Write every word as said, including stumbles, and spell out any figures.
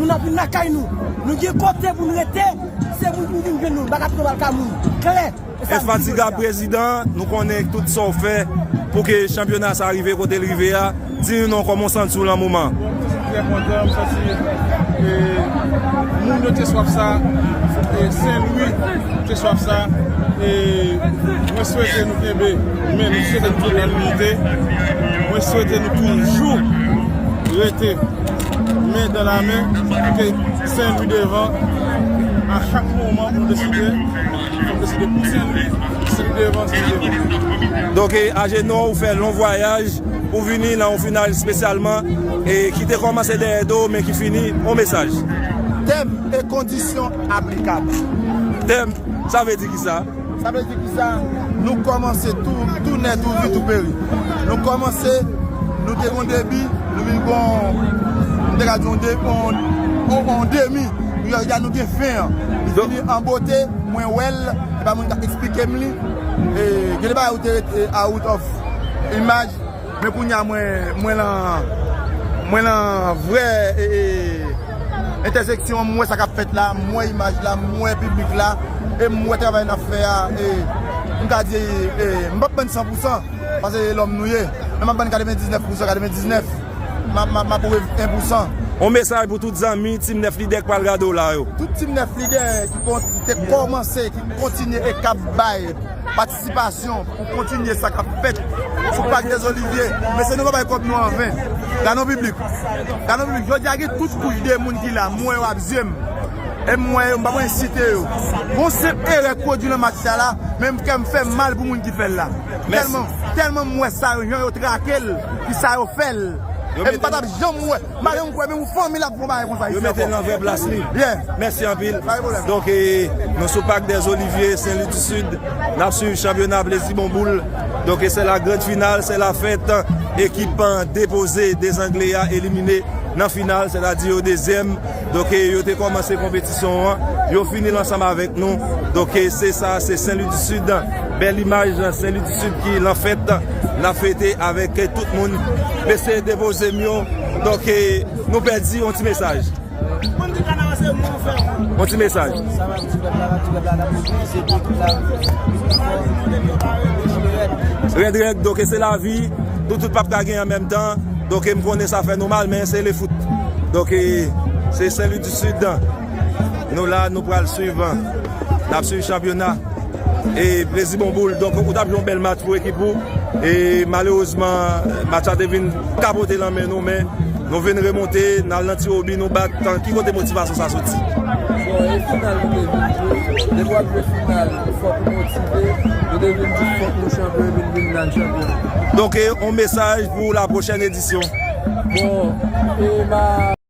Moun ap vin lakay nou. Nou gen kote pou n rete. Se moun ki vin jwenn nou. Baka pito bal ka moun. Klè. E sa m di jodi a. Enfatiga prezidan, nou konnen tout sa w fè pou ke chanpyona sa rive kote l rive a. Di nou non, kòman w santi w lan moman? Trè kontan, m santi, e, moun yo te swaf sa, e, Sen Lwi te swaf sa, e mwen swete nou kenbe, men m swete nou kenbe nan linite, mwen swete nou toujou rete men dan la men, pou ke Sen Lwi devan, a chak moman pou nou deside, pou nou deside pou Sen Lwi, Sen Lwi devan, Sen Lwi devan. Donk, e, Ajenò, ou fè lon vwayaj, ou vini nan yon final espesyalman, e ki te kòmanse dèyè do, men ki fini, yon mesaj. Tèm e kondisyon aplikab. Tèm, sa vle di ki sa? Sa vle di ki sa? Nou kòmanse tou, tou nèt, tou vit, tou peri. Nou kòmanse, nou te gon debi, nou vin gon, nou te ka di yon de-, yon, yon, yon demi. Jodi a nou gen fen an. Li fini an bote, mwen wè l, e pa moun ka eksplike m li. E, gen de bagay ou te rete out of imaj. Men kounye a mwen, mwen lan, mwen lan vrè, e, e, entèseksyon an, m wè sa k ap fèt la, m wè imaj la, m wè piblik la, e m wè travay n ap fè a, e m ka di, e, m p ap bann san pou san, paske se lòm nou ye, men m ap bann katrevendiznèf pou san, katrevendiznèf, m ap, m ap, m ap pwouve en pou san. On mesaj pou tout zanmi Team Nèf Lidè k pral gade w la yo. Tout Team Nèf Lidè ki kon-, ki te kòmanse, ki kontinye e k ap bay patisipasyon pou kontinye sa k ap fèt sou Pak dè Olivye. Mesye, nou pa bay kòb nou anven. Gade non piblik. Gade non piblik. Jodi a gen tout kouch de moun ki la. M wè yo ap zye m. E m wè yo, m pa pran site yo. Gon senp erè k pwodui nan match sa la, men kè m fè m mal pou moun ki fè l la. Mèsi. Tèlman, tèlman m wè sa yo, jan yo trake l, ki sa yo fè l. E m pa t ap janm wè. Malè m kwè menm yon fanmi l ap fè yon bagay konsa isi ankò. Yo mete l nan vrè plas li. Yeah. Mèsi anpil. Pa gen pwoblèm. Donk, e, nou sou Pak dè Olivye, Sen Lwi di Sid. N ap swiv chanpyona Plezi Bon Boul. Donk, e, c'est la grande finale, c'est la fête. Ekip, e, Depoze Dezangle a elimine nan final, sètadi yo dezyèm. Donk, e, yo te kòmanse konpetisyon an. Yo fini l ansanm avèk nou. Donk, e, se sa, se Sen Lwi di Sid. Bèl imaj, Sen Lwi di Sid ki lan fèt. N ap fete avèk tout moun. Mesye depoze m yo. Donk, e, nou pèdi yon ti mesaj. Yon ti mesaj. Rèd, rèd, donk se lavi. Nou tout p ap ka gen an menm tan. Donk, e, m konnen sa fè nou mal, men se le foot. Donk, e, se Sen Lwi di Sid. Nou la, nou pral swiv. N ap swiv chanpyona. E Plezi Bon Boul. Donk, ou t ap jwe yon bèl match pou ekip ou. E malerezman, match la te vin kapote nan men nou, men nou vin remonte, n al nan ti wobi, nou bat. Ki kote motivasyon sa soti? Bon, e final nou te vin jwe. Depi w ap jwe final, fòk ou motive. Nou te vin di fòk nou chanpyon, epi n vin la n chanpyon. Donk, e, yon mesaj pou la pwochèn edisyon. Bon, e ma